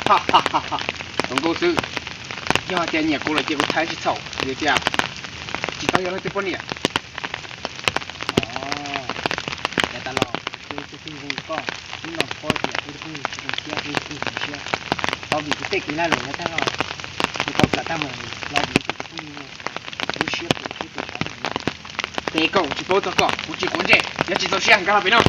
Tus nkauj xwb, yog tias nyiam kuv lawm ces kuv thaiv tsis txhaum, vim tias tsis tau yog leej twg poj niam. Yav tas los kuv tus phooj ywg koj twb nco qab tias kuv tus phooj ywg tsis zoo siab, kuv tus phooj ywg tsis zoo siab. Tau vim kuv tej kev lag luam no tag los kuv tau kam tag mus los vim kuv tus phooj ywg no, lub siab phem thiab tus xav. Ces koj, kuv tsis paub txog koj, kuv tsis quav ntsej, yog tsis txaus siab nkag los pem no.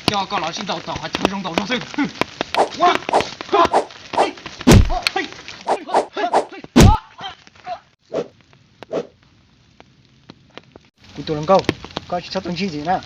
Coj koj los sib ntaus tom qhov chaw zoo ntaus zog xwb. Kuv tus hluas nkauj, koj tsis txhob tuaj ntsib ntxiv na.